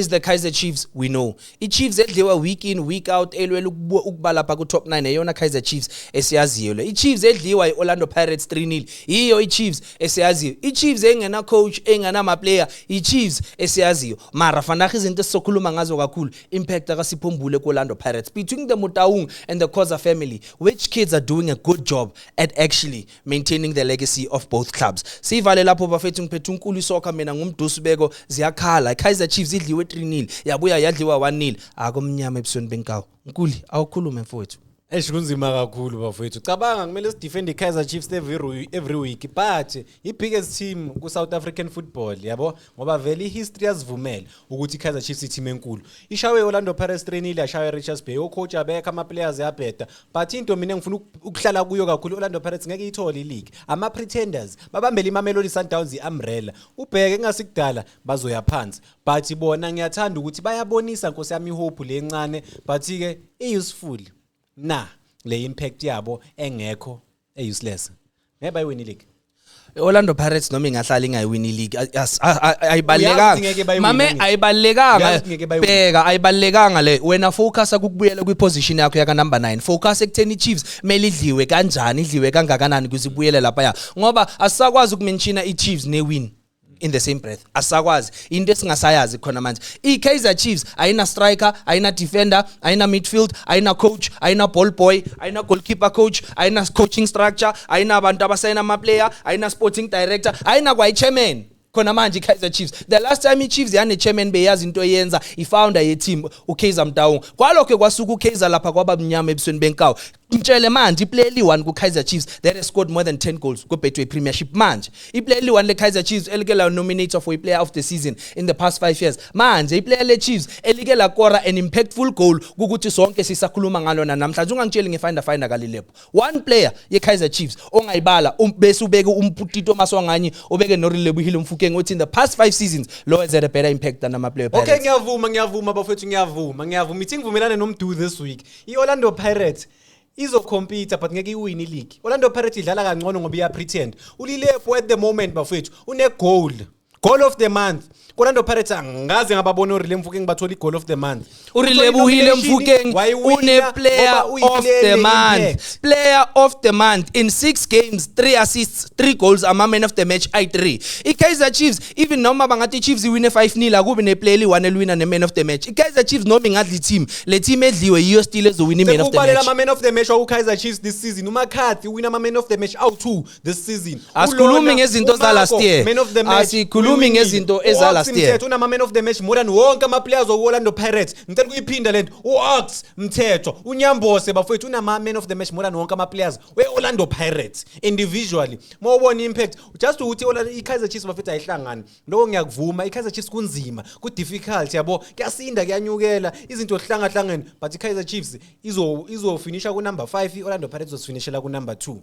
Is the Kaizer Chiefs we know. I-Chiefs edliwa week in, week out, elwela ukuba lapha ku-top 9, eyona Kaizer Chiefs esiyaziyo le. I-Chiefs edliwa i-Orlando Pirates 3-0, yiyo i-Chiefs esiyaziyo. I-Chiefs engena coach, engenama player, i-Chiefs esiyaziyo. Mara vandag izinto esizokhuluma ngazo kakhulu, impact kaSipho Mbule ku-Orlando Pirates. Between the Motaung and the Khoza family, which kids are doing a good job at actually maintaining the legacy of both clubs? Sivale lapho, bafethu. Ngiphethe unkulu isokha, mina ngumdusi beko ziyakhala. Kaizer Chiefs idliwe 3-0, yabuya yadliwa 1-0, akumnyama ebusweni benkawu. Nkuli, awukhulume, mfowethu. Eish, kunzima kakhulu, bafowethu. Cabanga, kumele sidefend i-Kaizer Chiefs every week, but i-biggest team ku-South African football, yabo, ngoba vele i-history yazivumela ukuthi i-Kaizer Chiefs i-team enkulu. Ishawe Orlando Pirates 3-0, yashawe Richards Bay, ocoach abekho, ama-players yabheda. But into mina engifuna ukuhlala kuyo kakhulu, Orlando Pirates ngeke iyithole i-league. Ama-pretenders babambele iMamelodi Sundowns i-umbrella. Ubheke kungasikudala bazoya phansi. But bona ngiyathanda ukuthi bayabonisa, nkosi yami, ihope lencane, but-ke i-useful na le impact yabo engekho, e-useless, ngeke bayiwini league. Orlando Pirates noma ingahlala ingayiwini league, Uyazi ayibalekanga. Ngeke bayiwine, Mame, angithi? ayibalekanga. Uyazi ngeke bayiwine. Bheka, ayibalekanga le. Wena focus ukubuyela kwiposition yakho yaka number 9. Focus ekutheni iChiefs mele idliwe kanjani, idliwe kangakanani ukuze ibuyele lapha, ya, ngoba asisakwazi ukumentiona iChiefs newin in the same breath. Asakwazi, into esingasayazi khona manje, iKaizer Chiefs ayina striker, ayina defender, ayina midfield, ayina coach, ayina ball boy, ayina goalkeeper coach, ayina coaching structure, ayina abantu abasayina ama player, ayina sporting director, ayina kwa chairman khona manje iKaizer Chiefs. The last time iChiefs yane chairman, beyazi into eyenza, ifounder ye team uKaizer Motaung. Kwalokho kwasuka uKaizer lapha, kwaba mnyama ebusweni benkawu. Ngitshele manje iplayer eli-1 ku-Kaizer Chiefs that has scored more than 10 goals ku-Betway Premiership. Manje iplayer eli-1 le-Kaizer Chiefs elike la nominated for i-player of the season in the past 5 years. Manje iplayer le-Chiefs elike lakora an impactful goal kukuthi sonke sisakhuluma ngalona namhlanje. Ungangitsheli ngefinder finder kaLilepo. One player ye-Kaizer Chiefs ongayibala, bese ubeke umputito Maswanganyi, ubeke noRelebohile Mofokeng, uthi in the past 5 seasons lo has had a better impact than ama-player Okay. Pirates. Ngiyavuma, ngiyavuma, bafethu, ngiyavuma, ngiyavuma. Ithi ngivumelane noMdu this week. I-Orlando Pirates izocompete but ngeke iwine i-league. Orlando Pirates idlala kangcono ngoba iya-pretend. ULilepo at the moment, bafethu, une-goal, goal of the month. Orlando Pirates angaze ngababona uRele Mofokeng bathola i-goal of the month. uRelebohile Mofokeng une player of the month, player of the month in 6 games, 3 assists, 3 goals, ama man of the match ay 3. iKaizer Chiefs, even noma bangathi iChiefs iwine 5-0, akubi neplayer eli1 elwina ne man of the match. iKaizer Chiefs noma ingadla team, le team edliwe yiyo still ezowina i man of the Sekubalela match. ama-man of the match waku-Kaizer Chiefs this season. UMcCarthy wina ama-man of the match awu-2 this season. Asikhulumi Ulona, ngezinto za last uMarco, year. man of the match, Asikhulumi uwinile. ngezinto eza U-Ox last year. Mthethwa unama-man of the match more than wonke ama-players waku-Orlando Pirates. Ngicela ukuyiphinda lento. U-Ox Mthethwa, uNyambose, bafowethu, unama-man of the match more than wonke ama-players we-Orlando Pirates individually. Uma ubona i-impact, just ukuthi i-Kaizer Chiefs, bafethu, ayihlangani. Lokho ngiyakuvuma, i-Kaizer Chiefs kunzima, ku-difficult, yabo, kuyasinda, kuyanyukela, izinto zihlangahlangene, but i-Kaizer Chiefs izofinisha ku-number 5, i-Orlando Pirates izofinishela ku-number 2.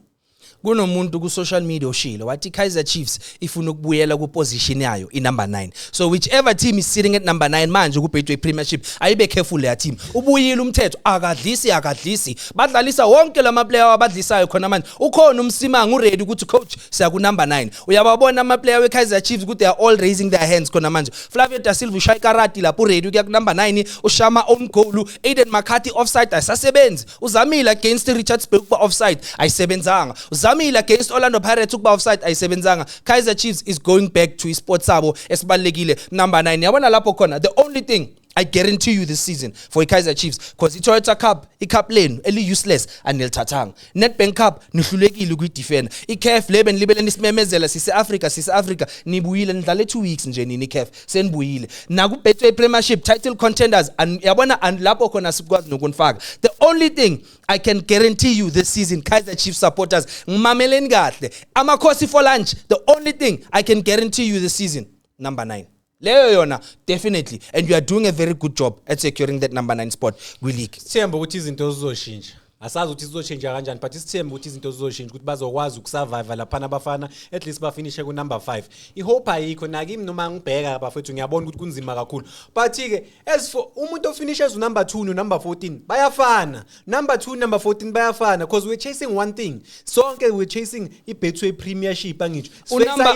Kunomuntu ku social media oshilo wathi Kaizer Chiefs ifuna ukubuyela ku position yayo i number 9. So whichever team is sitting at number 9 manje ku Betway Premiership, ayibe careful leya team. Ubuyile umthetho, akadlisi, akadlisi, badlalisa wonke lama player abadlisayo khona manje. Ukhona umsimanga, uready ukuthi, "Coach, siya ku number 9." Uyababona ama player we Kaizer Chiefs ukuthi they are all raising their hands khona manje. Flavio da Silva ushaya ikarati lapho, uready ukuya ku number 9, ushama own goal. Aiden McCarthy, offside ayisasebenzi. Uzamile against Richards Bay ukuba offside, ayisebenzanga. Uzamile against Orlando Pirates ukuba offside, ayisebenzanga. Kaizer Chiefs is going back to isport sabo esibalekile, number 9. Yabona lapho khona, the only thing I guarantee you this season for iKaizer Chiefs, because iToyota Cup, icup lenu eli useless, anilithathanga. Nedbank Cup nihlulekile ukuyidefend. iCAF lebe nilibele nisimemezela sise Africa, sise Africa, nibuyile nidlale 2 weeks nje nini iCAF senibuyile. Naku Betway Premiership title contenders and yabona and lapho khona sikwazi nokunifaka. The only thing I can guarantee you this season, Kaizer Chiefs supporters, ngimameleni kahle. Amakhosi for lunch. The only thing I can guarantee you this season, number 9. Leyo yona definitely, and you are doing a very good job at securing that number 9 spot kwi-league. Sithemba ukuthi izinto zizoshintsha. Asazi ukuthi zizoshintsha kanjani, but sithemba ukuthi izinto zizoshintsha, ukuthi bazokwazi ukusurvive laphana abafana, at least bafinishe ku-number 5. I-hope ayikho nakimi noma ngibheka, bafethu, ngiyabona ukuthi kunzima kakhulu. But-ke as for umuntu ofinishe as number 2 no-number 14 bayafana, number 2, number 14 bayafana, because we're chasing one thing sonke, we're chasing i-Betway Premiership, angitsho?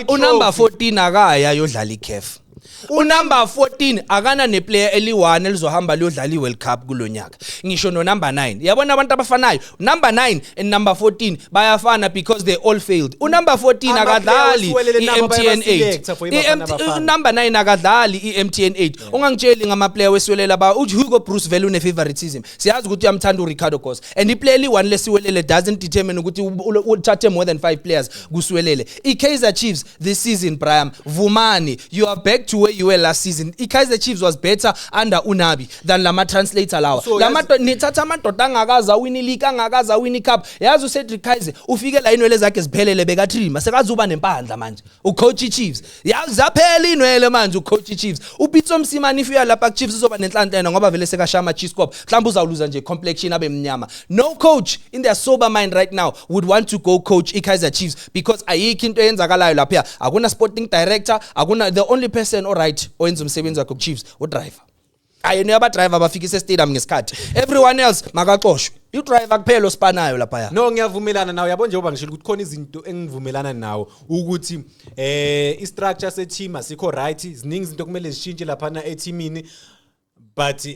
Unumber 14 akaya yodlala iCAF. Unumber 14 akana neplayer eli1 elizohamba liyodlala iWorld Cup kulonyaka. Ngisho no number 9. Yabona abantu abafanayo, number 9 and number 14 bayafana because they all failed. Unumber 14 Ama-player akadlali wesiwelele nabo iMTN 8. bayabaselecta for iBafana Bafana. Number 9 akadlali iMTN 8. Ungangitsheli ngama player wesiwelela ba uthi Hugo Broos vele une favoritism. Siyazi ukuthi uyamthanda uRicardo Goss. And iplayer eli1 lesiwelele doesn't determine ukuthi uthathe more than 5 players kusiwelele. iKaizer Chiefs this season, Brian Vumani, you are back to where you were last season. iKaizer Chiefs was better under uNabi than lama translator lawa. So, Lama nithatha amadoda angakaza win league, angakaza win cup. Yazi uCedric Kaiser ufike la inwele zakhe ziphelele, bekatrima sekazuba nempandla manje. Ucoach Chiefs. Yazi zaphela inwele manje ucoach Chiefs. uPitso Mosimane if uya lapha kuChiefs uzoba nenhlanhla yena ngoba vele sekashaya Chiskop. Mhlawumbe uzawuluza nje complexion abe mnyama. No coach in their sober mind right now would want to go coach iKaizer Chiefs because ayikho into eyenzakalayo lapha. Akuna sporting director, akuna, the only person alright oyenza umsebenzi wakhe kuChiefs udriver. Ayi yena driver bafikise stadium ngesikhathi. Everyone else makaxoshwe. Udriver kuphela osipanayo lapha. No, ngiyavumelana nawe. Yabo, njengoba ngishilo ukuthi khona izinto engivumelana nawo ukuthi i-structure se-team asikho right, ziningi izinto kumele zishintshe laphana e-teamini, but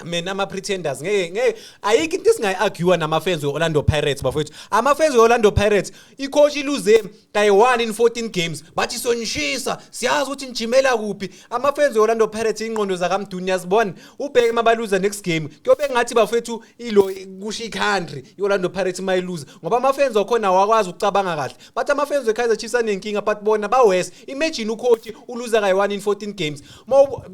mina ama-pretenders ngeke ayikho into esingayi-argue nama-fans we-Orlando Pirates, bafowethu. Ama-fans we-Orlando Pirates, i-coach iluze kayi-1 in 14 games, bathi sonishisa, siyazi ukuthi nijimela kuphi. Ama-fans we-Orlando Pirates, ingqondo zakamduni yazibona. Ubheke mabaluza next game, kuyobe ngathi, bafowethu, ilo kusho i-country i-Orlando Pirates mayiluza, ngoba ama-fans wakhona awakwazi ukucabanga kahle. But ama-fans we-Kaizer Chiefs anenkinga, but bona ba-worse. Imagine ucoach uluza kayi-1 in 14 games,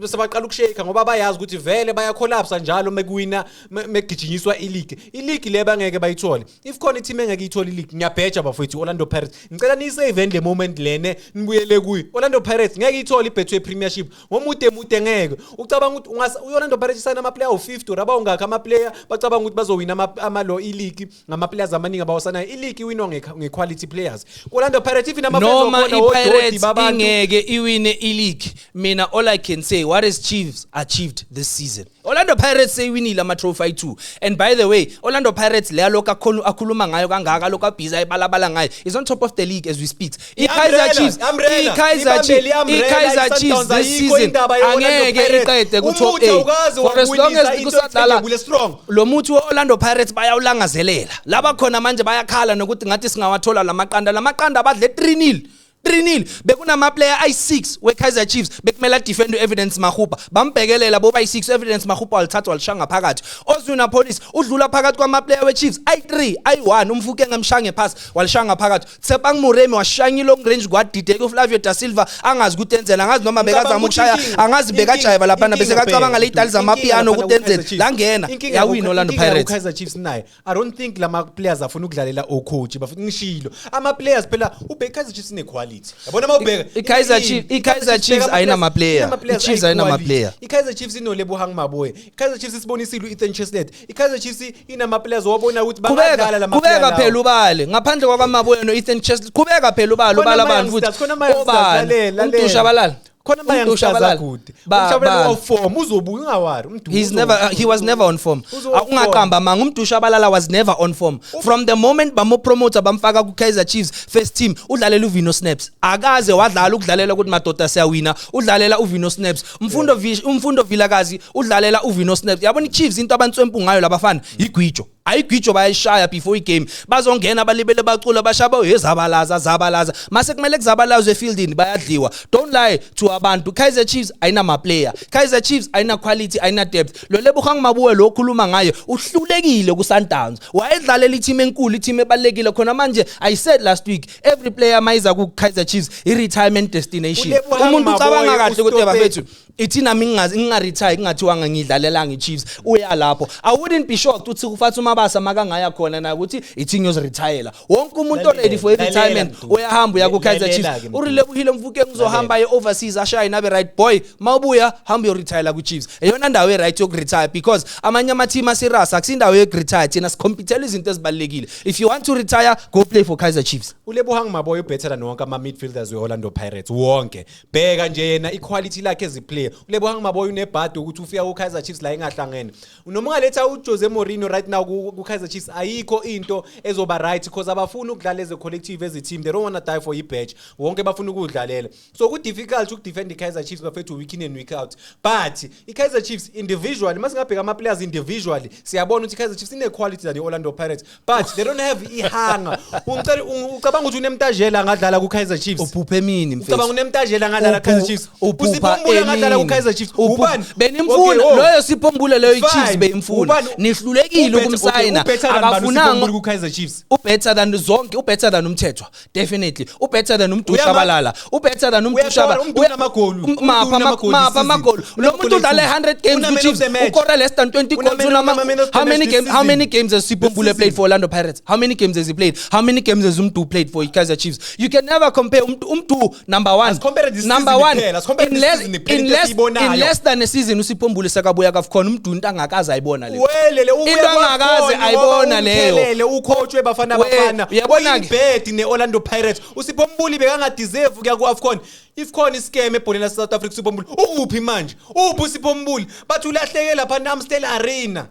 sebaqala ukushake ngoba bayazi ukuthi vele bayakholapsa njalo mekuwina mekugijinyiswa ileague. Ileague le bangeke bayithole. If khona i-team engeke iyithole ileague, ngiyabheja bafowethu, Orlando Pirates. Ngicela niyisave le moment lene, nibuyele kuyo. Orlando Pirates ngeke iyithole iBetway Premiership ngomude mude, ngeke. Ucabanga ukuthi i-Orlando Pirates isayina ama-player awu-50 or abawungakhi ama-player, bacabanga ukuthi bazowina amalo ileague ngama-players amaningi abawasanayo? Ileague iwinwa nge-quality players. Orlando Pirates even ama-fans Noma wakhona wododi iPirates babantu. ingeke iwine ileague, mina all I can say, what has Chiefs achieved this season? Orlando Pirates seyiwinile ama-trophy ayi-2. And by the way, Orlando Pirates leya lokhu akhuluma ngayo kangaka, lokhu abhiza ayibalabala ngayo, is on top of the league as we speak. I-Kaizer Chiefs, i-Kaizer Chiefs, i-Kaizer Chiefs this season angeke iqede ku-top 8 for as long as kusadlala strong. Lo muthi we-Orlando Pirates bayawulangazelela laba khona manje, bayakhala nokuthi ngathi singawathola lamaqanda. Lamaqanda badle 3-0, 3-0. Bekunama-player ayi-6 we-Kaizer Chiefs bekumele adefend u-Evidence Makgopa, bambhekelela boba ayi-6. Evidence Makgopa walithatha walishaya ngaphakathi. Oswin Appollis udlula phakathi kwama-player we-Chiefs ayi-3, ayi-1, umfuke ngemshange phasi walishaya ngaphakathi. Tshepang Moremi washaya i-long range, kwadideka uFlavio da Silva, angazi ukuthi enzeni, angazi noma bekazama ukushaya, angazi bekajayiva laphana bese kacabanga le idali zamapiano ukuthi enzeni, langena, yawina Orlando Pirates. Kaizer Chiefs naye, I don't think lama players afuna ukudlalela ocoach bafuna. Ngishilo, ama players phela ubheka Kaizer Chiefs ine quality, yabona mawubheka. I-Kaizer Chiefs ayinama-player. I-Chiefs ayinama-player. I-Kaizer Chiefs inoLebohang Maboe, i-Kaizer Chiefs isibonisile u-Ethan Chislett, i-Kaizer Chiefs inama players owabona ukuthi bangadlala Qhubeka. lama Qhubeka phela ubale ngaphandle kwakaMaboe no-Ethan Chislett. Qhubeka phela ubale, ubala abantu futhi. Khona ama-youngsters, Obani? lalela, Umntu lalela. Shabalala. Khona Umntu ama-youngsters Shabalala. agude. UShabalala off form, uzobuya, ungawari. Umdu He's never he was never on form. Uzo- Ungaqamba manga, uMdu Shabalala was never on form. From the moment bamo promoter bamfaka ku Kaizer Chiefs first team, udlalela uVino Snaps. Akaze wadlala ukudlalela ukuthi madoda siyawina, udlalela uVino Snaps. Umfundo Vilakazi udlalela uVino Snaps. Yabona iChiefs, into abantswempu ngayo labafana igwijo. Ayigwijo bayayishaya before igame. Bazongena balibele bacula bashaba yezabalaza zabalaza. Mase kumele kuzabalazwe efieldini bayadliwa. Don't lie to abantu. Kaizer Chiefs ayinama player. Kaizer Chiefs ayina quality, ayina depth. Lo Lebohang Maboe lo okhuluma ngaye uhlulekile ku Sundowns. Wayedlalela i-team enkulu, i-team ebalekile khona manje. I said last week, every player mayiza ku Kaizer Chiefs i retirement destination. uLebohang Umuntu ucabanga Maboe kahle ukuthi ustophe- bafethu ithi nami ngingazi ngingaretire kungathiwanga ngidlalelanga iChiefs, uya lapho. I wouldn't be shocked ukuthi uFathu Mabasa makangaya khona na ukuthi ithi ngiyoziretire. Wonke umuntu Lalela, ready for lalela, retirement Mdu. uyahamba uya ku Kaizer Lalela-ke, Chiefs. Mdu. URelebohile Mofokeng uzohamba aye overseas ashaye nabe right boy, mawubuya hamba uyoretire ku Chiefs. Eyona ndawo e right yokuretire, because amanye ama team aserious akusindawo yokuretire. Thina sicompetela izinto ezibalekile. If you want to retire, go play for Kaizer Chiefs. uLebohang Maboe ubetter than wonke ama-midfielders we-Orlando Pirates wonke. Bheka nje yena i-quality lakhe as a player. player. ULebohang Maboe unebhadi ukuthi ufika ku-Kaizer Chiefs la ingahlangene. Noma ungaletha uJose Mourinho right now ku-Kaizer Chiefs, ayikho into ezoba right because abafuni ukudlala as a collective, as a team. They don't want to die for i-badge. Wonke bafuna ukudlalela, so ku-difficult ukudefend i-Kaizer Chiefs, bafethu, week in and week out. But i-Kaizer Chiefs individually, masingabheka ama-players individually, siyabona ukuthi i-Kaizer Chiefs ine-quality than i-Orlando Pirates, but they don't have i-hunger. Ungicela, ucabanga ukuthi uNemtajela angadlala ku-Kaizer Chiefs? Uphuphe emini, mfethu. Ucabanga uNemtajela angadlala ku-Kaizer Chiefs? Uphupha uSipho Mbule angadlala emini. ku-Kaizer Chiefs? Ubani? Benimfuna. Okay, oh. Loyo Sipho Mbule leyo, i-Chiefs Fine. beyimfuna. Ubani? Nihlulekile ukumsayina. Okay, ubetter than bani uSipho Akafunanga. Mbule ku-Kaizer Chiefs? Ubetter than zonke, ubetter than uMthethwa, definitely ubetter than uMdu Uyama- Shabalala, ubetter than uMdu Uyakora, Shabalala. uMdu unamagoli. UMdu Mapha unamagoli mapha this season. amagoli? Lo muntu Unamagoli udlale ayi-two. 100 games Una-man of ku-Chiefs, the match. ukore less than 20 goals. Una-man of the How match many this games, how many season. games has Sipho This Mbule played season. for Orlando Pirates? How many games has he played? How many games has uMdu played for Kaizer Chiefs? You can never compare uMdu, number 1. Asicompare this Number season 1, kuphela, asicompare in this less season kuphela, in into less esiyibonayo. in less than a season uSipho Mbule sekabuya kaFCON, uMdu into angakaze ayibona leyo. Welele, ubuya Into angakaze kwakhona ayibona ngoba leyo. uMkhelele, ucoach weBafana Bafana, Uyabona-ke? uyibhedi ne-Orlando Pirates. uSipho Mbule bekangadeserve ukuya ku-AFCON. If khona iscam ebholeni lase-South Africa, uSipho Mbule uphi manje? Uphi uSipho Mbule? Bathi ulahleke lapha na-Amstel Arena.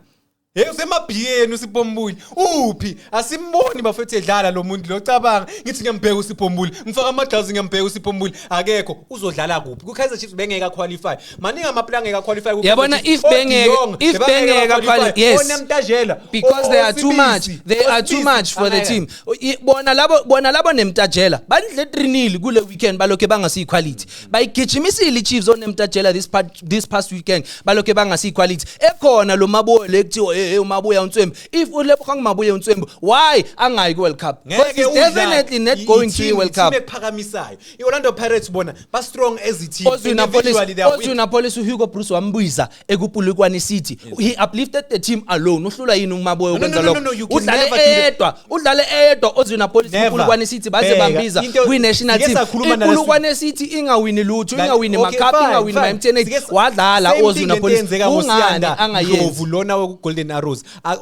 Hey, usemabhiyeni uSipho Mbule. Uphi? Asimboni, bafethu, edlala lo muntu lo. Cabanga, ngithi ngiyambheka uSipho Mbule, ngifaka amaglazi, ngiyambheka uSipho Mbule, akekho. Uzodlala kuphi ku-Kaizer Chiefs? Bengeke qualify. Maningi ama-player angeke qualify ku-Kaizer Yabona, Chiefs. if bengeke- O-De Jong, if bebangeke bengeke ba-qualify. yes. ONemtajela, Because they are too much, they are too oSibisi, much for the angeke. team. Bona labo Nemtajela bandle 3-0 kule weekend, balokhe bangasi quality. Bayigijimisile iChiefs oNemtajela this past weekend, balokhe bangasi quality. Ekhona lo Maboe lekuthiwa, hey, uMabuya uNtswembu. If uLebohang Maboe uNtswembu, why angayi ku World Cup? Because Ngeke he's udlale. definitely not going to World Cup. I-team ephakamisayo i-Orlando Pirates, bona ba-strong as a team. Oswin Appollis, Individually, they are weak. Oswin Appollis, uHugo Broos wambuyiza ekuPolokwane City. He uplifted the team alone. Uhlula yini uMaboe No, no, ukwenza no, no, lokho? no, you can Udlale never do that. eyedwa, udlale eyedwa Oswin Appollis Never. kuPolokwane City baze Bheka, bambiza kwi-national sike team. sakhuluma IPolokwane City ingawini lutho, ingawini Okay, ma-cup, fine, ingawini fine. ma-MTN8. Wadlala Same Oswin thing lento Appollis. eyenzeka Kungani ngoSiyanda angayenzi? Ndlovu lona weku-Golden Arrows. Ah,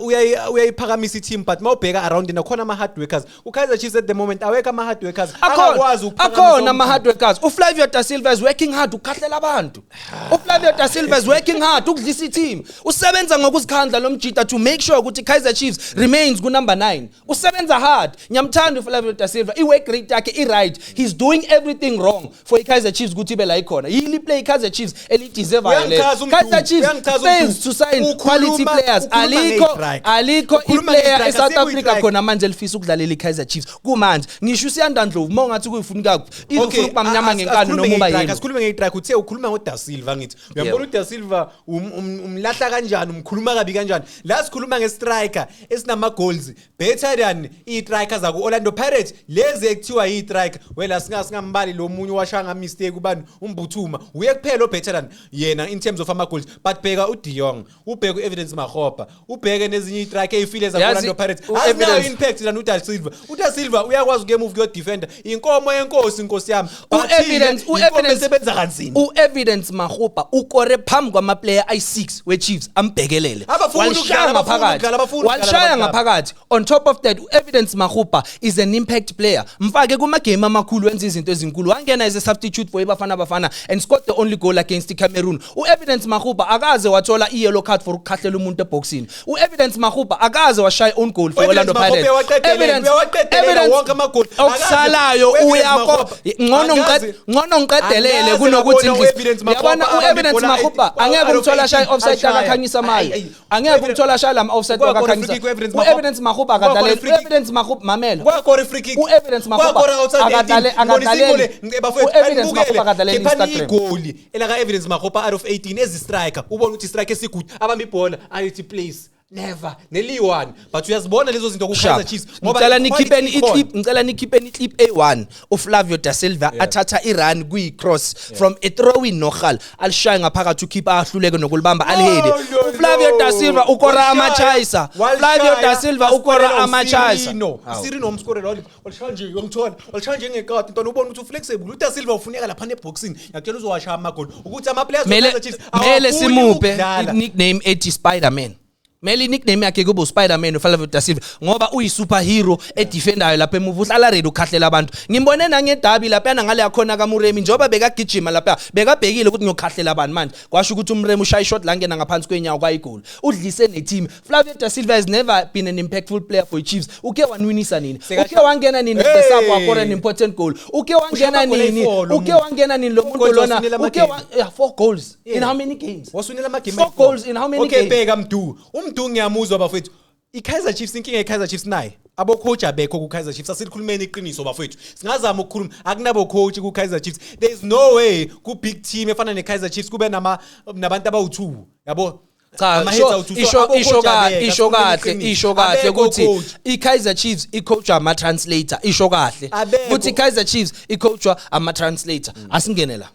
uyayiphakamisa i-team, but mawubheka around yena khona ama-hard workers. U-Kaizer Chiefs at the moment awekho ama-hard workers Akhona, akakwazi ukuphakamisa akhona umntu. ama-hard workers. UFlavio da Silva is working hard ukukhahlela abantu. UFlavio da Silva is working hard ukudlisa i-team. Usebenza ngokuzikhandla lo mjita to make sure ukuthi Kaizer Chiefs remains ku-number 9. Usebenza hard. Ngiyamthanda uFlavio da Silva, i-work rate yakhe i-right. He's doing everything wrong for i-Kaizer Chiefs ukuthi ibe la ikhona. Yili play i-Kaizer Chiefs elideservayo leyo. Uyangichaza uMdu, Kaizer Chiefs uyangichaza fails uMdu. to sign quality players. Ukhuluma Alikho, nge-strike. alikho Ukhuluma i-player nge-strike, e-South asikho Africa i-strike. khona manje elifisa ukudlalela i-Kaizer Chiefs. Kumanje ngisho uSiyanda Ndlovu, uma ungathi kuyifuna kakuphi, either ufuna ukuba mnyama ngenkani asikhulume noma uba nge-strike, yini. Asikhulume nge-strike. Uthe ukhuluma ngoDa Silva, ngithi uyambona uDa Silva, umlahla kanjani, umkhuluma kabi kanjani. La sikhuluma nge-striker esinama-goals better than iy'striker zaku-Orlando Pirates lezi ekuthiwa iyi-striker. Wela singambali lo munye owashaya ngamistake, ubani, uMbuthuma, uye kuphela o-better than yena in terms of ama-goals. But bheka uDe Jong, ubheke u-Evidence Makgopa, ubheke nezinye iy'striker ey'file zaku-Orlando Yazi, Pirates, azinayo impact than uDa Silva. UDa Silva uyakwazi ukuyemuva ukuyodefenda, inkomo yenkosi, inkosi yami. But inkomo esebenza kanzima. U-Evidence Makgopa ukore phambi kwama-player ayi-6 we-Chiefs ambhekelele. Abafuni Walishaya ukudlala, abafuni ngaphakathi. ukudlala, abafuni ukudlala Walishaya abantu laba. ngaphakathi. On top of that, u-Evidence Makgopa is an impact player. Mfake kumagame amakhulu, wenza izinto ezinkulu. Wangena as a substitute for iBafana Bafana and scored the only goal against iCameroon. U-Evidence Makgopa akaze wathola i-yellow card for ukukhahlela umuntu eboxini. U-Evidence Makgopa akaze washaya own goal for U-Evidence Orlando Makgopa Pirates. uyawaqedelela, uyawaqedelela wonke amagoli. Okusalayo Akaze- uyako U-Evidence Makgopa, ngcono ngcono ngiqedelele akaze kunokuthi ngabona u-Evidence Makgopa yabona abamba u-Evidence ibhola Makgopa angeke out of umthola ashaya 18, offside ashaya. akakhanyisa mayo. Ayi, ayi. Angeke umthola ashaya lama offside Kwakora akakhanyisa. free kick u-Evidence Makgopa. U-Evidence Makgopa Kwakora akadlaleli. free kick. U-Evidence Makgopa, mamela. Kwakora free kick. U-Evidence Makgopa Kwakora outside 18. akadlale Ngibonisa akadlaleli. igoli, bafowethu, U-Evidence anibukele. Makgopa akadlaleli Khiphani Instagram. igoli elaka Evidence Makgopa out of 18 ezi-striker, ubone ukuthi striker esigood abamba ibhola ayithi place never neliyi-one, but uyazibona lezo zinto ku-Kaizer Sharp. Chiefs ngoba Ngicela i-quality nikhipheni ikhona. iclip, ngicela nikhipheni iclip A1, uFlavio da Silva athatha irun kuyi-cross from a throw in nohal alishaya ngaphakathi, ukhipha ahluleke nokulibamba, alihede. No, no, uFlavio da no. Silva ukora Walishaya, amachayisa. walishaya, Flavio da Silva ukora askorela amachayisa. uSirino. uSirino umskorela, walishaya nje, uyangithola, walishaya njengekati ntwana, ubone ukuthi uflexible. uDa Silva ufuneka laphana eboxini, ngiyakutshela uzowashaya amagoli ukuthi ama-players Mele we-Kaizer Chiefs mele awafuni simuphe ukudlala. nickname ethi Spider-Man. Mele nickname yakhe kube uSpider-Man uFlavio da Silva, ngoba uyi-superhero edefendayo lapha emuva, uhlala ready ukhahlela abantu. Ngimbone nangedabi laphana ngale yakhona kaMuremi, njengoba bekagijima lapha bekabhekile ukuthi ngiyokhahlela abantu. Manje kwasho ukuthi uMuremi ushaya ishot la ngena ngaphansi kwenyawo, kwayigoli, udlise neteam. Flavio da Silva has never been an impactful player for Chiefs. Uke wanwinisa nini? Uke wangena nini Hey! the sub wakora an important goal? Uke wangena Ushaya nini? amagoli ayi-4 lo Uke muntu. wangena nini lo muntu Goals lona? wasinela Uke amagame. yeah, four goals in Yeah. how many games? Wasinela amagame Four ayi-four. goals in how many Okay, games? bheka Mdu, uMdu ngiyamuzwa bafethu. I-Kaizer Chiefs, inkinga ye-Kaizer Chiefs naye abo coach abekho ku-Kaizer Chiefs. Asikhulumeni iqiniso bafethu, singazama ukukhuluma, akunabo coach ku-Kaizer Chiefs. There is no way ku-big team efana ne-Kaizer Chiefs kube nabantu abawu-2, yabo. Cha, Ama-heads isho awu-two. So isho abo isho coach ka abekho, isho asikhulumeni kahle iqiniso. isho kahle Abekho ukuthi coach. iKaizer Chiefs icoachwa ama translator, isho kahle Abekho. ukuthi iKaizer Chiefs icoachwa ama translator. Asingene la,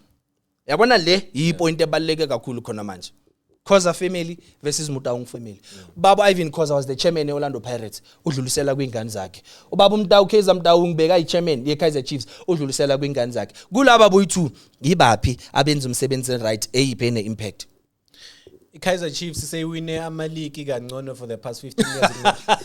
yabona, le yipoint ebaluleke kakhulu khona manje. Khoza family versus Motaung family. Baba Irvin Khoza was the chairman e-Orlando Pirates, udlulisela kwingane zakhe. Ubaba uMtau, Kaizer Motaung, beka i-chairman ye-Kaizer Chiefs, udlulisela kwingane zakhe. Kulaba boyi-2, yibaphi abenza umsebenzi right, eyiphi ene-impact? I-Kaizer Chiefs seyiwine amaligi kangcono for the past 15 years,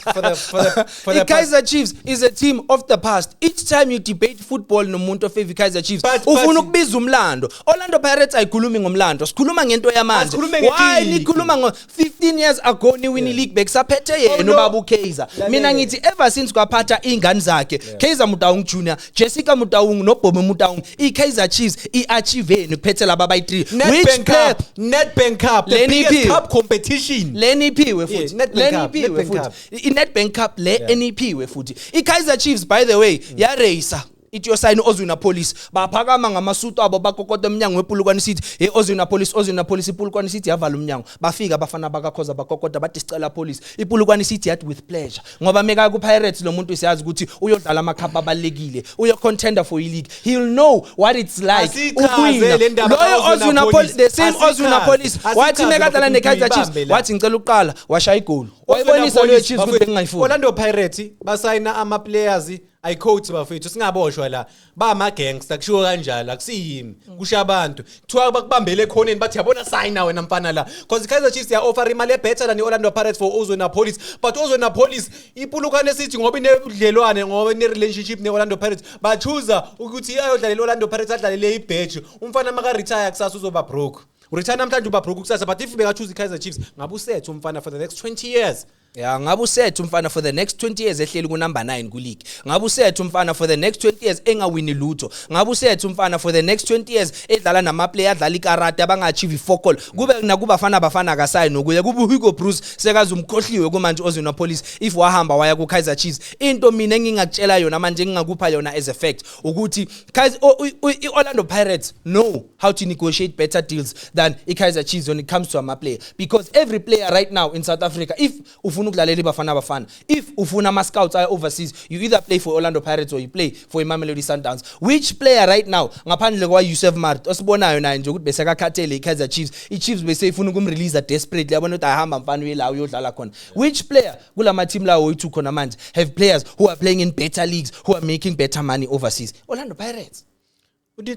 for the past, I-Kaizer Chiefs is a team of the past. Each time you debate football nomuntu ofavor i-Kaizer Chiefs, ufuna ukubiza umlando. Orlando Pirates ayikhulumi ngomlando. Sikhuluma ngento yamanje. Asikhulume Why nge-league. nikhuluma ngo 15 years ago ni win league, bekusaphethe yena Oh, no. ubaba uKaizer. Mina Lalela. ngithi ever since kwaphatha ingane zakhe, Kaizer Motaung Jr, Jessica Motaung noBobby Motaung, i-Kaizer Chiefs i-achieveni kuphethe laba bayi3? Which Nedbank player? Cup, Nedbank Cup, the Leni biggest iphiwe. cup competition. Leniphiwe futhi. Yeah, Nedbank Cup, Leniphiwe Nedbank futhi, i-Nedbank Cup le eniphiwe futhi. I-Kaizer Chiefs, by the way, yareyisa ithi yosayina u-Oswin Appollis. Baphakama ngamasutu abo, bakokota emnyango wePolokwane City. Hey Oswin Appollis, Oswin Appollis. IPolokwane City yavala umnyango. Bafika abafana bakaKhoza, bakokota, bathi sicela Appollis. IPolokwane City yathi with pleasure, ngoba meka ku-Pirates lo muntu siyazi ukuthi uyodlala amakhapha abalulekile, uyo-contender for i-league, he'll know what it's like Asichaze ukuwina. le ndaba Loyo ka-Oswin Oswin Appollis. Appollis, the same Oswin Asichaze. Appollis wathi Asichaze mekadlala bafethu, ne-Kaizer Chiefs, ngiyibambe la. wathi ngicela ukuqala, washaya igoli, wayibonisa leyo Chiefs ukuthi bengingayifuni. Orlando Pirates basayina ama players, ayicoach bafethu, singaboshwa la, ba gangster kushiwo kanjalo, akusiyimi, kusho abantu. Kuthiwa bakubambele ekhoneni, bathi yabona, sayina wena mfana la, because Kaizer Chiefs ya offer imali ebetter than i-Orlando Pirates for Oswin Appollis, but Oswin Appollis, iPolokwane City, ngoba inebudlelwane, ngoba ine relationship ne-Orlando Pirates, bachuza ukuthi ayodlalela i-Orlando Pirates, adlalele ibheji. Umfana maka retire kusasa uzoba broke. Uretire namhlanje, uba broke kusasa. But if bekachoose i-Kaizer Chiefs, ngabe usethe umfana for the next 20 years. Ya, ngabe usethe umfana for the next 20 years ehleli ku number 9 ku league. Ngabe usethe umfana for the next 20 years engawini lutho. Ngabe usethe umfana for the next 20 years edlala nama player adlala ikarate abanga-achieve fokol. Kube nakubafana bafana akasayi nokuya kube Hugo Broos sekaze umkhohliwe kumanje Oswin Appollis if wahamba waya ku Kaizer Chiefs. Into mina engingakutshela yona manje, engingakupha yona as a fact, ukuthi Kaizer i-Orlando Pirates know how to negotiate better deals than i-Kaizer Chiefs when it comes to ama player, because every player right now in South Africa, if ufuna ukudlalela iBafana Bafana, if ufuna ama scouts aya overseas, you either play for Orlando Pirates or you play for iMamelodi Sundowns. Which player right now, ngaphandle kwa Yusuf Maart osibonayo naye nje ukuthi besekakhathele iKaizer Chiefs, iChiefs bese ifuna ukumrelease desperately, yabona ukuthi ahamba mfana uye la uyodlala khona, which player kulama team lawo oyi-two khona manje have players who are playing in better leagues, who are making better money overseas? Orlando Pirates.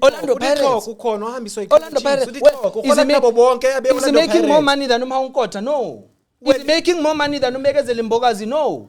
Orlando Pirates. Ukhona ohambiswa Orlando Pirates. Well, nabo bonke. Is he making more money than uMohau Nkota? No. Is he making more money than uMbekezeli Mbokazi? No.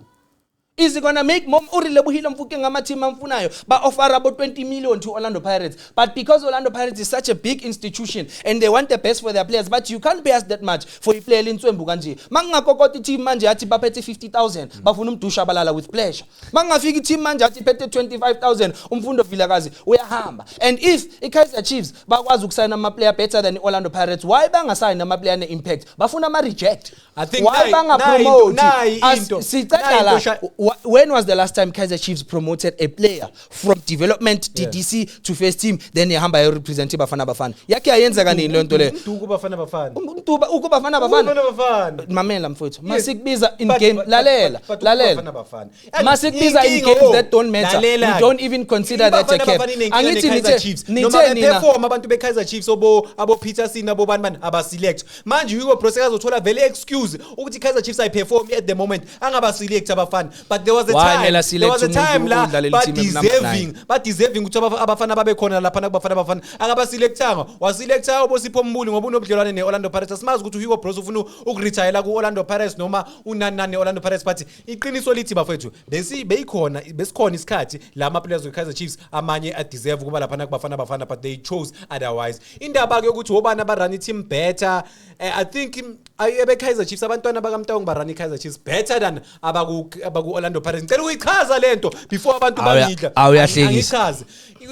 Is he gonna make more? URelebohile Mofokeng ama team amfunayo ba offer about 20 million to Orlando Pirates, but because Orlando Pirates is such a big institution and they want the best for their players, but you can't pay us that much for iplayer lintswembu kanje. Mangingakokota team manje athi baphethe 50,000 bafuna uMdu Shabalala, with pleasure. Mangingafika team manje athi iphethe 25,000, uMfundo Vilakazi uyahamba. And if iKaizer Chiefs bakwazi ukusayina ama player better than iOrlando Pirates, why bangasayini ama player ne-impact? Bafuna ama reject. I think Why bangapromote? nayi into- Siceda nayi la. into When was the last time Kaizer Chiefs promoted a player from development DDC to first team, then ehamba ayorepresent iBafana Bafana? Yakhe yayenzeka nini leyo nto leyo? Mduku, Bafana Bafana. Umntu ukuBafana Bafana. Bafana Bafana. Mamela mfowethu, Yes. masikubiza in But- game, lalela, but lalela. uBafana Bafana. And Masikubiza in inkinga, games oh, that don't matter, lalela. we don't even consider that a iBafana cap. Bafana inenkinga Angithi ne-Kaizer nithe Chiefs. Noma nithe nina beperform abantu be-Kaizer Chiefs, abo Peterson, abo bani bani, abaselect. Manje Hugo Broos azothola vele excuse ukuthi i-Kaizer Chiefs ayiperform at the moment, angabaselect abafana. But But there was a Why time, kumele there was a aselect umuntu time la odlalela ba i-team eku-number deserving, ba deserving ukuthi abafana babe khona lapha nakubafana bafana. Akabaselectanga, waselecta uBosipho Mbuli ngoba unobudlelwane ne-Orlando Pirates. Asimazi ukuthi uHugo Broos ufuna ukuretire ku-Orlando Pirates noma unani nani ne-Orlando Pirates, but iqiniso lithi bafethu, besi beyikhona, besikhona isikhathi la ama players we-Kaizer Chiefs amanye a deserve ukuba lapha nakubafana bafana, but they chose otherwise. Indaba ke ukuthi obani abarun i-team better, I think ebe Kaizer Chiefs, abantwana bakaMtaung barun i-Kaizer Chiefs better than abaku Orlando Pirates. Ngicela ukuyichaza lento before abantu bangidla. Awuyahlekisa. Angichazi.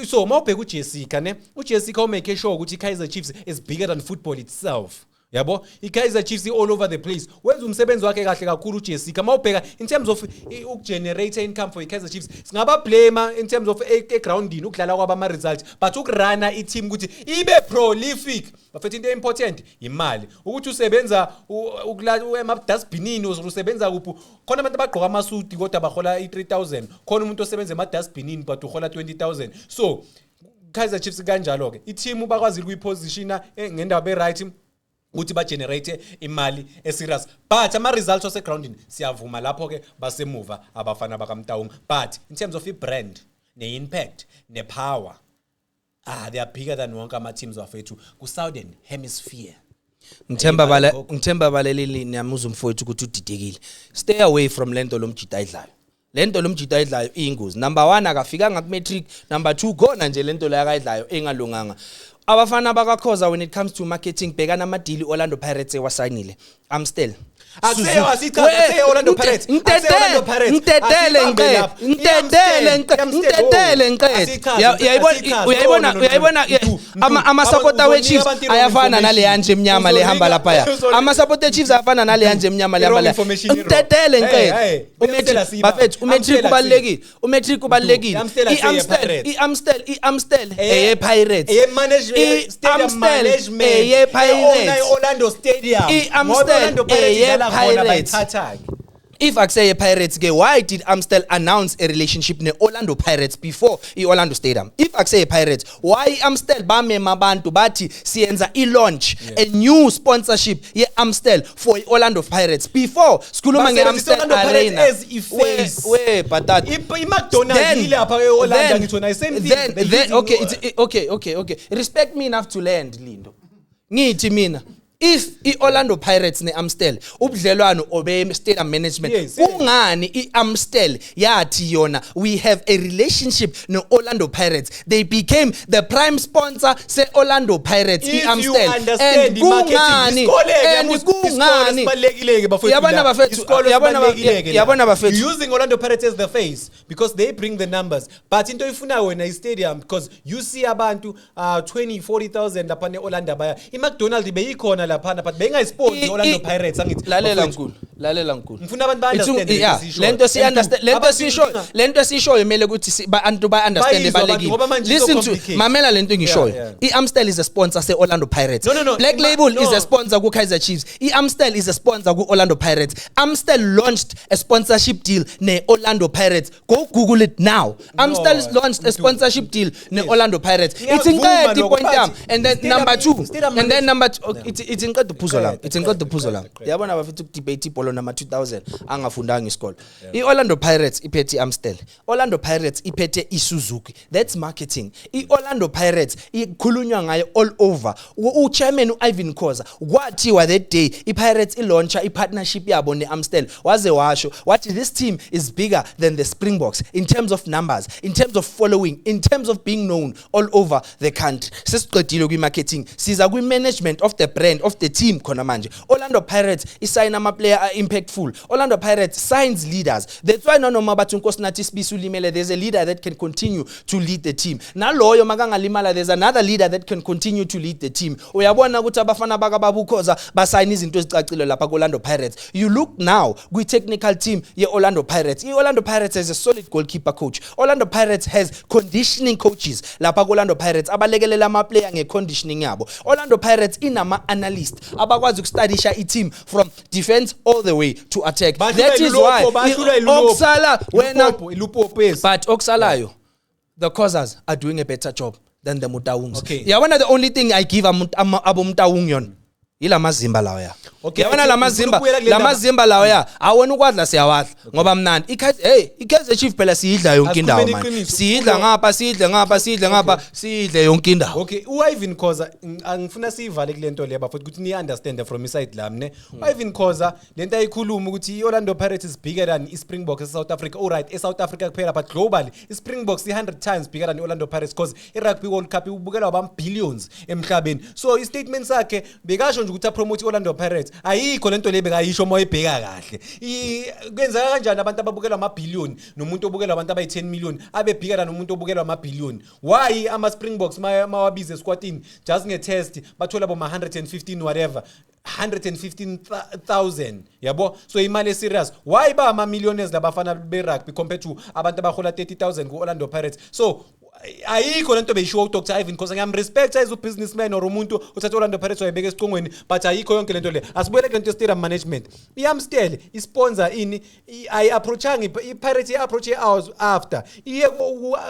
So mawubheka uJessica ne, uJessica umake sure ukuthi i-Kaizer Chiefs is bigger than football itself. Yabo, i-Kaizer Chiefs all over the place. Wenza umsebenzi wakhe kahle kakhulu uJessica. Mawubheka in terms of ukugenerate income for i-Kaizer Chiefs, singaba blame in terms of egroundini ukudlala kwabo ama results, but ukuruna i-team ukuthi ibe prolific. Bafethu, into important imali. Ukuthi usebenza ema-dustbinini, usebenza kuphi? Khona abantu abagqoka amasuti kodwa bahola i-3000. Khona umuntu osebenza ema-dustbinini but uhola 20,000. So Kaizer Chiefs kanjalo ke. I-team bakwazile ukuyipositiona ngendawo e-right ukuthi ba-generate imali e-serious, but ama-results wasegroundini siyavuma lapho ke basemuva abafana bakaMtaung, but in terms of i-brand ne-impact ne-power, they are bigger than wonke ama-teams wafethu ku-Southern Hemisphere. Ngithemba bala Gogo. Ngithemba baleleli niyamuzwa umfowethu ukuthi udidekile. Stay away from lento lomjida ayidlayo. Lento lomjida ayidlayo iyingozi. Number 1, akafikanga ku matric. Number 2, khona nje lento la akayidlayo engalunganga. Abafana bakaKhoza, when it comes to marketing, bhekana amadeal Orlando Pirates ewasayinile. Amstel. Akuseyo, asichaze, akuseyo Orlando Pirates. Akuseyo Orlando Pirates. Ngitedele Asibambe ngiqede. lapho. Ngitedele ngiqede. I-Amstel, Ngitedele ngiqede. Asichaze, Uyayibona asichaze. uyayibona No, no, no, uyayibona no. Mdu, ama supporter we uzonika Chiefs abantu i-wrong ayafana nale information. yanje emnyama lehamba lapha. Ama supporter Chiefs ayafana nale yanje emnyama lehamba I-wrong la. information i-wrong. Ngitedele Hey, ngiqede. hey, U-matric Amstel asiyibambe. bafethu, umatric Amstel ubalekile. Umatric ubalekile. I-Amstel asiye I-Amstel Pirates. I-Amstel eye Pirates. Eye management, stadium I-Amstel management. eye Pirates. Eye Orlando Stadium. I-Amstel Ngoba Orlando Pirates eye idlala khona, Pirates. bayithatha-ke. If akuseye Pirates ke, why did Amstel announce a relationship ne Orlando Pirates before i-Orlando Stadium? If akuseye Pirates, why Amstel bamema abantu bathi siyenza i-launch, a new sponsorship ye-Amstel for i-Orlando Pirates before sikhuluma Basebenzisa nge-Amstel Orlando Pirates Arena? as i-face. We batata. I-McDonald's ilapha e-Orlando, angithi wona, same thing. Then, They're then using- okay, okay. Respect me enough to land, Lindo. Ngithi mina, if i-Orlando Pirates ne-Amstel ubudlelwano obe stadium management, Yes. kungani i-Amstel yathi yona we have a relationship no-Orlando Pirates? They became the prime sponsor se-Orlando Pirates, If you i-Amstel. understand And i-marketing, kungani isikole-ke, and yamuzi, isikole kungani sibalulekile-ke bafowethu Yabona la. bafethu, Isikole sibalulekile-ke la. yabona bafethu. You're using Orlando Pirates as the face because they bring the numbers, but into oyifunayo wena i-stadium because you see abantu 20 40,000 lapha ne-Orlando baya. I-McDonald beyikhona laphana, but bengayisponsor i-Orlando Pirates, angithi Lalela, bafowethu. nkulu, lalela nkulu. Ngifuna abantu ba-understand lento esiyishoyo. Lento si And understand two, lento abantu esiyishoyo, lento esiyishoyo kumele ukuthi bantu ba understand. Bayizwe abantu, Ibalekile. ngoba manje Listen to complicated. mamela lento engishoyo. I-Amstel is a sponsor se-Orlando Pirates. No. Black Label No. is a sponsor ku Kaizer Chiefs. I-Amstel is a sponsor ku Orlando Pirates. Amstel launched a sponsorship deal ne Orlando Pirates. Go Google it now. Amstel No, launched a Mdu. sponsorship deal ne Orlando Pirates. It's Ngiyavuma inqeda lokho, point but yami. And then number 2, stadium and then management- number 2, it's inqeda uphuzo lami. Qeda, It's inqeda qeda, uphuzo lami. qeda, qeda. Yabona bafethu, ukudebate ibhola nama 2000 angafundanga isikolo. I-Orlando Pirates iphethe i-Amstel. Orlando Pirates iphethe iSuzuki. That's marketing. I-Orlando Pirates ikhulunywa ngayo all over. U-chairman u-Ivan Khoza kwathiwa that day i-Pirates ilauncha i-partnership yabo ne-Amstel, waze washo wathi this team is bigger than the Springboks in terms of numbers, in terms of following, in terms of being known all over the country. Sesiqedile kwi-marketing, siza kwi-management of the brand of the team khona manje. Orlando Pirates isayina ama-player a-impactful. Orlando Pirates signs leaders. That's why nanoma bathi uNkosinathi Sibisi ulimele, there's a leader that can continue to lead the team. Naloyo makangalimala, there's another leader that can continue to lead the team. Uyabona ukuthi abafana bakababuKhoza basayina izinto ezicacile lapha ku-Orlando Pirates. You look now kwi-technical team ye-Orlando Pirates. I-Orlando Pirates has a solid goalkeeper coach. Orlando Pirates has conditioning coaches lapha ku-Orlando Pirates abalekelela ama-player nge-conditioning yabo. Orlando Pirates inama-analyst abakwazi ukustadisha i-team from defense all the way to attack. That is why okusala wena iLupopo, yes. But okusalayo, the Khozas are doing a better job than the Mutaungs. Okay. Yabona, the only thing I give aboMtaung yona ila mazimba lawa ya. Okay, Yabona ngifuna lamazimba, ukubuyela kule ndaba. lamazimba lawa ya awona ukwadla siyawadla ngoba mnandi. Hey, iKaizer Chiefs phela siyidla yonke indawo Asikhulumeni manje. iqiniso. Siyidla ngapha, siyidle ngapha, siyidle ngapha, siyidle yonke indawo. Okay, u-Irvin Khoza, angifuna siyivale kule nto le bafowethu ukuthi niyi-understand from iside lami ne. U-Irvin Khoza lento ayikhuluma ukuthi i-Orlando Pirates is bigger than i-Springboks e-South Africa. All right, e-South Africa kuphela, but globally i-Springboks i-100 times bigger than i-Orlando Pirates because i-Rugby World Cup ibukelwa bam-billions emhlabeni. So i-statement sakhe bekasho nje ukuthi apromote i-Orlando Pirates. Ayikho lento le bekayisho uma uyibheka kahle. Kwenzeka kanjani abantu ababukelwa ama-billion nomuntu obukelwa abantu abayi-10 million abe bigger than umuntu obukelwa ama-billion? Why ama-Springboks mawabize esquadini just nge-test bathola boma 115 whatever 115,000, yabo? So imali eserious. Why ba ama-millionaires labafana be-rugby compared to abantu abahola 30,000 ku-Orlando Pirates? So ayikho lento beyishiwo uDr Irvin Khoza. Ngiyamrespecta as ubusinessman or umuntu othatha Orlando Pirates wayibeka esicongweni, but ayikho yonke lento le. Asibuyele kule nto stadium management. I-Amstel isponsor ini, ayi-approachanga i-Pirates, i-approach hours after iye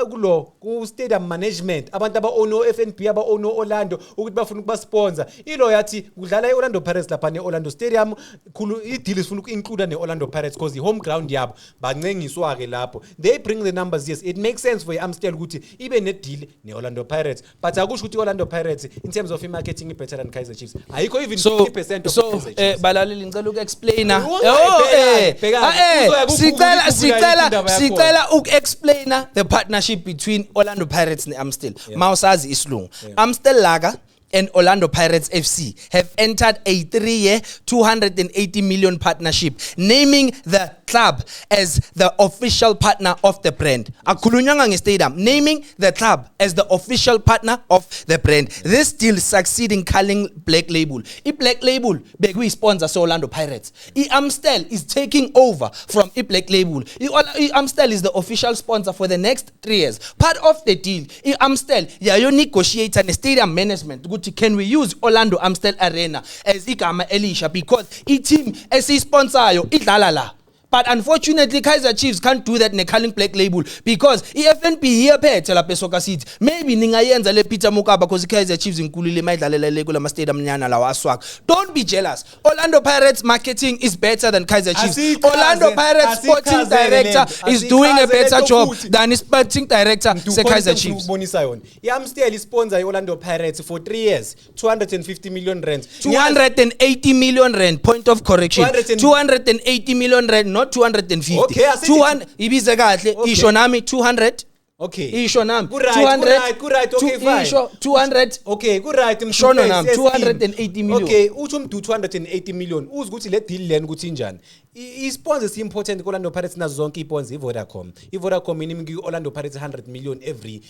kulo ku-stadium management, abantu aba-own o-FNB, aba-own o-Orlando, ukuthi bafuna ukubasponsor. Ilo yathi kudlala i-Orlando Pirates lapha ne-Orlando Stadium khulu, i-deal sifuna uku-include ne-Orlando Pirates because i-home ground yabo. Bancengiswa-ke lapho, they bring the numbers. Yes, it makes sense for i-Amstel ukuthi ibe ne-deal ne-Orlando Pirates, but akusho ukuthi i-Orlando Pirates in terms of i-marketing i-better than Kaizer Chiefs. Ayikho even So 50% of so Kaizer Chiefs. Balaleli, ngicela uku-explaina. Ungayibhekani, bhekani. Uzoya ku-Google, Sicela i-Google sicela ayikho indaba yakhona. Sicela uku-explaina the partnership between Orlando Pirates ne-Amstel. Mawusazi isilungu, Amstel Lager and Orlando Pirates FC have entered a 3-year, 280 million partnership, naming the club as the official partner of the brand. Akhulunywanga nge-stadium, naming the club as the official partner of the brand. This deal succeeding Carling Black Label. I-Black Label bekuyi-sponsor se-Orlando Pirates. I-Amstel is taking over from i-Black Label. I-Amstel is the official sponsor for the next 3 years. Part of the deal, i-Amstel yayo-negotiate ne-stadium management ukuthi can we use Orlando Amstel Arena as igama elisha because i-team esiyisponsayo idlala la. But unfortunately Kaizer Chiefs can't do that ne-Carling Black Label because i-FNB iyaphethe lapha eSoccer City. Maybe ningayenza le Peter Mokaba because i-Kaizer Chiefs inkulile mayidlalela le kulama stadium nyana lawa aswaka. Don't be jealous. Orlando Pirates marketing is better than Kaizer Chiefs. Orlando Pirates sporting Asichazele director lento. is doing a Asichazele better lento job futhi. than sporting director Mdu, se khona Kaizer into engifuna Chiefs. ukubonisa yona. I-Amstel isponsor i-Orlando Pirates for 3 years, 250 million rand. 280 million rand, point of correction. 280 million rand, not 250. Okay, asithi- 200, ibize kahle. Okay. Isho nami, 200. Okay. Isho nami. Ku-right, 200. ku-right, ku-right, okay, fine. Isho 200. Okay, ku-right, Mdu, Shono yes, nami, yes, 280 million. Okay, uthi umdu 280 million, uzi ukuthi le deal lena ukuthi injani. I-sponsor esi-important ku-Orlando Pirates nazo zonke iy'sponsor i-Vodacom. I-Vodacom inika i-Orlando Pirates 100 million every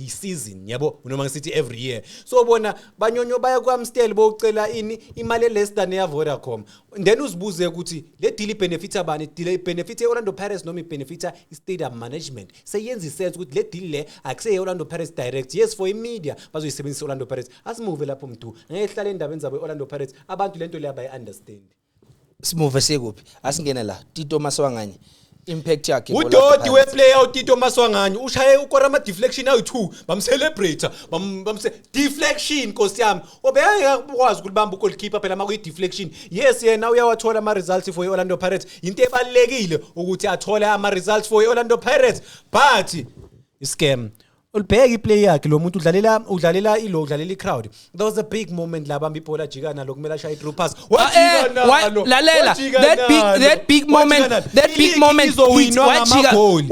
season, yabo, noma ngisithi every year. So bona banyonyo baya ku-Amstel bocela ini, imali less than eya Vodacom. Then uzibuze ukuthi le deal ibenefita bani? Deal ibenefita i-Orlando Pirates noma ibenefita i-stadium management? Seyenza isense ukuthi le deal le akuseye Orlando Pirates direct. Yes, for i-media bazoyisebenzisa i-Orlando Pirates. Asimove lapho, Mdu. Ngeke hlale endabeni zabo i-Orlando Pirates. Abantu lento le abayi-understand. Simove sekuphi? Asingene la. Tito Maswanganyi, impact yakhe ku-Orlando Udoti Pirates. weplayer uTito Maswanganyi ushaye ukora ama-deflection ayi-2, bamcelebrate, bamse deflection. Nkosi yami, obeyakwazi ukulibamba ugoalkeeper phela uma kuyi-deflection. Yes, yena uyawathola ama-results for i-Orlando Pirates. Into ebalulekile ukuthi athole ama-results for i-Orlando Pirates, but iscam ulibheka iplay yakhe lo muntu udlalela ilo, udlalela i-crowd. There was a big moment la bamba ibhola, jika nalo, kumele ashaye i-through pass. Ah, lalela, that big moment, that big moment, wajika,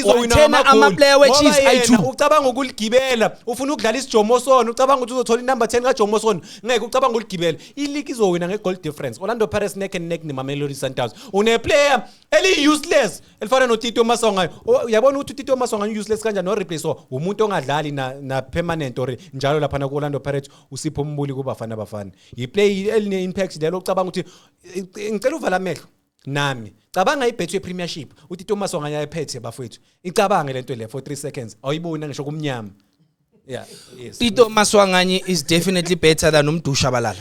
wathena ama-player we-Chiefs ayi-two. Ucabanga ukuligibela, ufuna ukudlala isijomoson, ucabanga ukuthi uzothola inumber 10 kaJomoson. Ngeke, ucabanga ukuligibela. I-league izowina nge-goal difference. Orlando Pirates neck and neck neMamelodi Sundowns. Une-player eliyi-useless elifana noTito Maswanganyi. Uyabona ukuthi uTito Maswanganyi useless kanjani, no-replace umuntu ongadlali na permanent or njalo laphana ku-Orlando Pirates, uSipho Mbuli kuBafana Bafana. I-play eline-impact lelo. Ucabanga ukuthi ngicela uvala amehlo nami, cabanga iBetway Premiership uTito Maswanganyi ayephethe, bafowethu. Icabange lento le for 3 seconds, awuyiboni ngisho kumnyama. Yeah, yes. Tito Maswanganyi is definitely better than uMdu Shabalala.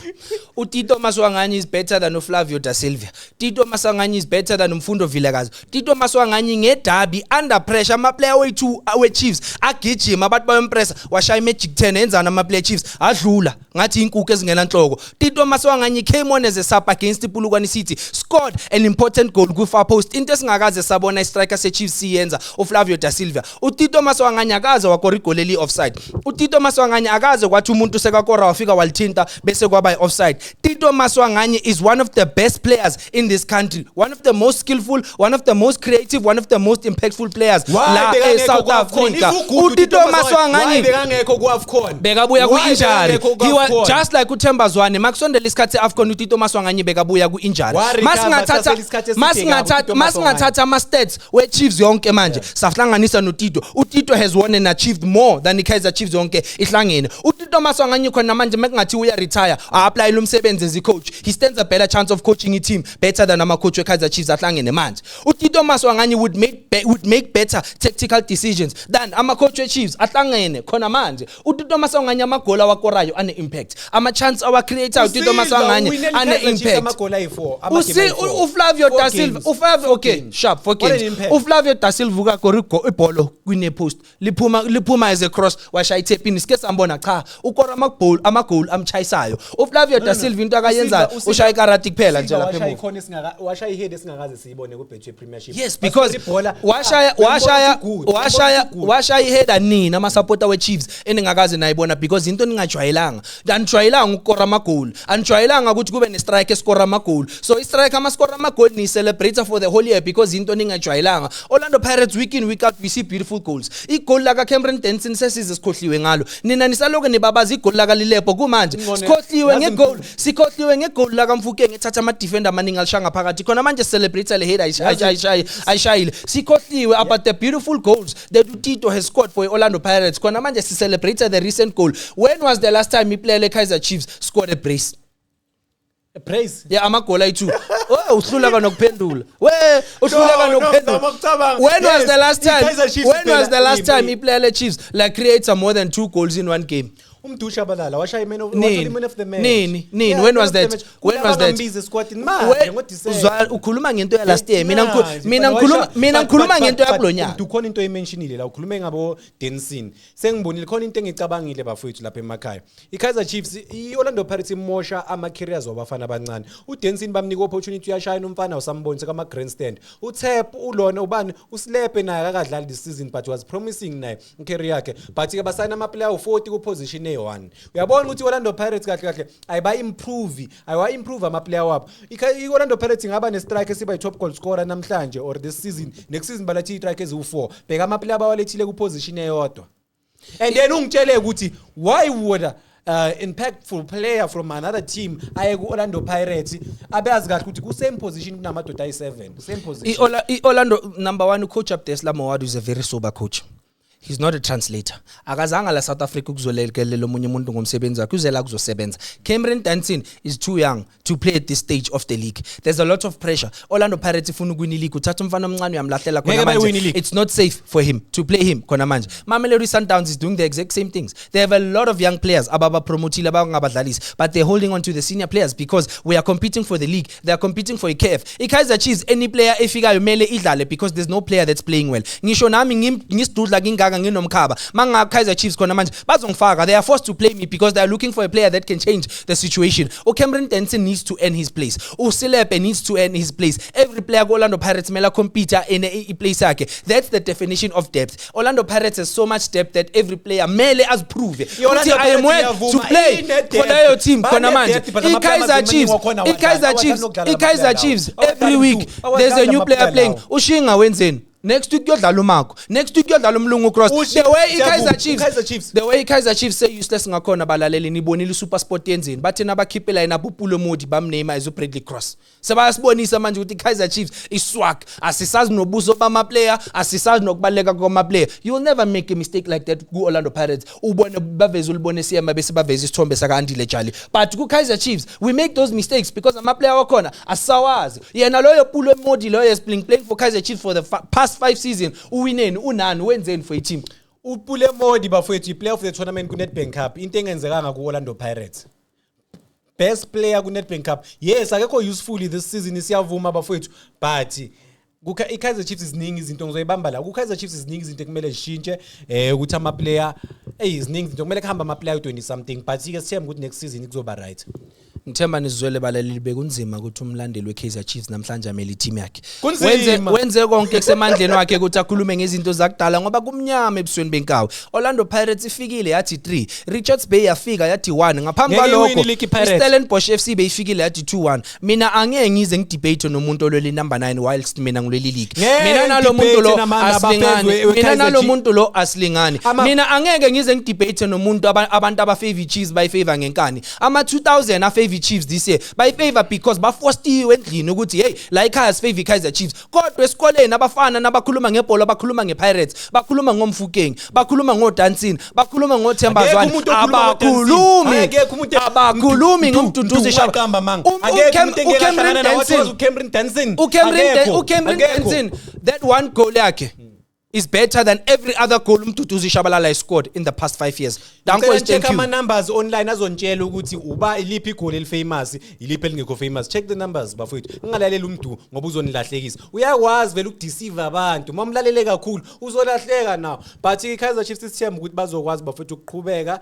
uTito Maswanganyi is better than uFlavio da Silva. Tito Maswanganyi is better than uMfundo Vilakazi. Tito Maswanganyi ngedabi under pressure, ama-player wethu we-Chiefs agijima, abantu bayompressa, washaya i-magic 10, enzana ama-player Chiefs adlula ngathi inkukhu ezingenanhloko. Tito Maswanganyi came on as a sub against iPolokwane City, scored an important goal ku-far post, into esingakaze sabona i-striker se-Chiefs siyenza uFlavio da Silva. uTito Maswanganyi akaze wakora igoli eli-offside. uTito Maswanganyi akaze kwathi umuntu sekakora wafika walithinta bese kwaba i-offside. Tito Maswanganyi is one of the best players in this country, one of the most skillful, one of the most creative, one of the most impactful players la e-South Africa. uTito Maswanganyi Bekangekho ku-AFCON. Bekabuya Why ku-injury. bekangekho He was ku-AFCON? just like uThemba Zwane, makusondela isikhathi se-AFCON, uTito Maswanganyi bekabuya ku-injury. Wa-recover, Masingathatha sasele isikhathi eside kabi masingathatha uTito Maswanganyi. Masingathatha ama-stats we-Chiefs yonke manje, sahlanganisa noTito, uTito has won and achieved more than i-Kaizer Chiefs yonke ihlangene. uTito Maswanganyi khona manje, mekungathi uya-retire, a-applyele umsebenzi as i-coach, he stands a better chance of coaching i-team better than ama-coach we-Kaizer Chiefs ahlangene manje. uTito Maswanganyi would make better tactical decisions than ama-coach we-Chiefs ahlangene khona manje. uTito Maswanganyi, amagoli awakorayo ane-impact, ama-chance awa-creatayo uTito Maswanganyi ane-impact. Amagoli ayi-4. Usi uFlavio da Silva, uFlavio, okay, sharp, four What an games. impact. uFlavio da Silva ukakora ibholo kwine post, liphuma as a cross, washaya i-tap-in, sike sambona cha ukora amagoli, amagoli amchayisayo uFlavio da Silva, into akayenzayo ushaya ikarati kuphela nje lapha emuva. Ikhona esingaka, washaya i-head esingakaze siyibone ku-Betway Premiership. Yes, because ibhola washaya washaya washaya washaya i-header nini ama-supporter we-Chiefs eningakaze nayibona, because into ningajwayelanga, anijwayelanga ukukora amagoli, anijwayelanga ukuthi kube ne-strike esikora amagoli. So i-strike amaskora amagoli niyi-celebrate for the whole year because into ningajwayelanga. Orlando Pirates, week in, week out, we see beautiful goals. Igoli laka Cameron Denson sesize sikhohliwe ngalo, nina nisaloke nibabaza igoli laka Lilepo kumanje. Ngone- Sikhohliwe yazi ngegoli, sikhohliwe ngegoli laka Mfukeng ethatha ama-defender amaningi alishaya ngaphakathi. Khona manje celebrate le header ayishayile. Sikhohliwe about the beautiful goals that uTito has scored for Orlando Pirates. Khona manje si-celebrate the recent goal. When was the last time i-player le-Kaizer Chiefs scored a brace? Praise. Yeah, amagoli ayi-2. Oh, uhluleka nokuphendula we, uhluleka No, no, nokuphendula. ngizama ukucabanga. When was Yes, the last time, i-Kaizer Chiefs when was phela the last time i-player le-Chiefs like create more than two goals in one game? UMdu Shabalala washaya i-man of Nini? wathola i-man of the match. Nini? Nini? Yeah, When man was of the that? match. When was that? Kulaba esquadini manje ngoDisemba. Ukhuluma ngento ya last year, mina Manje, mina but ngikhuluma mina ngikhuluma ngento yakulo nyaka. Ukhona into oyimentionile la, ukhulume ngabo Denson, sengibonile khona into engicabangile bafowethu lapha emakhaya. I-Kaizer Chiefs, i-Orlando Pirates imosha ama-careers wabafana abancane. UDenson bamnika opportunity, uyashayina umfana, usambonise kama-grandstand. UTap ulona ubani, uSlepe naye akakadlali this season but was promising naye i-career yakhe, but-ke basayina ama-player awu-40 ku-position eyi-1. Uyabona ukuthi i-Orlando Pirates kahle kahle ayiba-improve, ayiwa-improve ama-player wabo. I-Orlando Pirates ingaba ne-strike esiba yi-top goal scorer namhlanje or this season, next season balethe i-strike eziwu-4. Bheka ama-player abawalethile ku-position eyodwa and then ungitshele ukuthi why would a impactful player from another team aye ku-Orlando Pirates, abeyazi kahle ukuthi ku-same position kunamadoda ayi-7, same position? I-Orlando, number one, coach Abdeslam Ouaddou is a very sober coach. He's not a translator. Akazanga la South Africa ukuzolekelela omunye umuntu ngomsebenzi wakhe, uzela kuzosebenza. Cameron Danson is too young to play at this stage of the league. There's a lot of pressure. Orlando Pirates ifuna ukuwina i-league. Uthatha umfana omncane uyamlahlela khona Ngeke manje. bayiwine i-league. It's not safe for him to play him khona manje. Mamelodi Sundowns is doing the exact same things. They have a lot of young players ababapromotile abangabadlalisi, but they're holding on to the senior players because we are competing for the league. They are competing for i-CAF. I-Kaizer Chiefs, any player efikayo mele idlale because there's no player that's playing well. Ngisho nami ngisidudla ngingaka nginomkhaba. Manga Kaizer Chiefs khona manje bazongifaka. They are forced to play me because they are looking for a player that can change the situation. UCameron Denson needs to earn his place. USilepe needs to earn his place. Every player ku-Orlando Pirates mele compete in a place yakhe. That's the definition of depth. Orlando Pirates has so much depth that every player mele aziprove I-Orlando ukuthi I am Pirates worth to ngiyavuma, play ine-depth. for leyo team khona manje. Bane-depth, but ama-player I-Kaizer Chiefs, amaningi wakhona i-Kaizer awadlali, Chiefs, awadlali i-Kaizer ama-player Chiefs, lawo. every week Awadlali there's a new player ama-player playing. lawo. Ushinga wenzeni? Next week kuyodlala uMako, next week kuyodlala umlungu Cross. The way i-Kaizer Chiefs, i-Kaizer Chiefs. the way i-Kaizer Chiefs say useless ngakhona, balaleli, nibonile i-SuperSport yenzeni? Bathi nabakhiphe line up uPulo Modi, bamname as uBradley Cross. Sebayasibonisa manje ukuthi i-Kaizer Chiefs iswag, asisazi nobuso bama-player, asisazi nokubaleka kwama-player. You will never make a mistake like that ku-Orlando Pirates, ubone baveze ulibone siyema bese baveze isithombe saka-Andile Jali, but ku-Kaizer Chiefs we make those mistakes because ama-player wakhona asisawazi. Yena loyo Pulo Modi loyo has been playing for Kaizer Chiefs for the past 5 season. Uwineni? Unani? Wenzeni for i-team? uPule Mmodi, bafowethu, i-player of the tournament ku-Nedbank Cup, into engenzekanga ku-Orlando Pirates. Best player ku-Nedbank Cup. Yes, akekho useful this season, siyavuma bafowethu, but i-Kaizer Chiefs ziningi izinto, ngizoyibamba la. Ku-Kaizer Chiefs ziningi izinto ekumele zishintshe, ukuthi ama-player, eyi, ziningi izinto kumele kuhambe ama-player 20 something, but ke sithemba ukuthi next season kuzoba right. Ngithemba nizwele, balaleli. Bekunzima ukuthi umlandeli we-Kaizer Chiefs namhlanje amele i-team yakhe. Kunzima. Wenze konke kusemandleni wakhe ukuthi akhulume ngezinto zakudala ngoba kumnyama ebusweni benkawu. Orlando Pirates ifikile yathi 3, Richards Bay yafika yathi 1 ngaphambi Ngeke kwalokho. iwine i-league i-Pirates. Stellenbosch FC beyifikile yathi 2-1. Mina angeke ngize ngidebate nomuntu olwela number 9 whilst mina ngilwela league. Ngeke Mina nalo muntu lo ngidebate nabafans asilingani. Mina we-Kaizer nalo Chiefs. muntu lo asilingani. Mina angeke ngize ngidebate nomuntu abantu abafavor Chiefs bayifavor ngenkani. Ama 2000 afavor Chiefs this year bayifavor because baforciwe endlini ukuthi, "Hey, la ekhaya sifavor Kaizer Chiefs." Kodwa esikoleni abafana nabakhuluma ngebhola bakhuluma ngePirates, bakhuluma ngoMofokeng, bakhuluma ngoDansin, bakhuluma ngoThemba Akekho Zwane. umuntu okhuluma ngoDansin. Abakhulumi, Akekho umuntu abakhulumi ngoMduduzi Mdu Shaba. waqamba amanga. Akekho umuntu engeke ahlangana naye wathi wazi uCamrin Dansin. Akekho. uCamrin Akekho. Dansin, that one goal yakhe is better than every other goal uMduduzi Shabalala has scored in the past 5 years. Danko Ngicela is check thank you. ama-numbers online azontshela ukuthi uba iliphi igoli elifamous, iliphi elingekho famous. Check the numbers, bafowethu. Ngingalaleli umdu ngoba uzonilahlekisa. Uyakwazi vele ukudeceive abantu. Uma umlalele kakhulu uzolahleka now. But i-Kaizer Chiefs, sithemba ukuthi bazokwazi, bafowethu, ukuqhubeka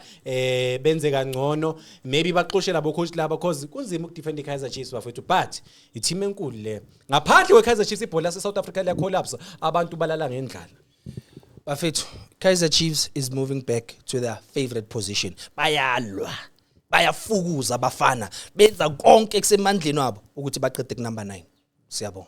benze kangcono, maybe baxoshe labo coach laba, cause kunzima ukudefend i-Kaizer Chiefs, bafowethu, but i-team enkulu le. Ngaphandle kwe-Kaizer Chiefs ibhola lase-South Africa liyacollapse, abantu balala ngendlala. Bafethu, Kaizer Chiefs is moving back to their favorite position. Bayalwa. Bayafukuza abafana. Benza konke kusemandleni wabo ukuthi baqede ku number 9. Siyabonga.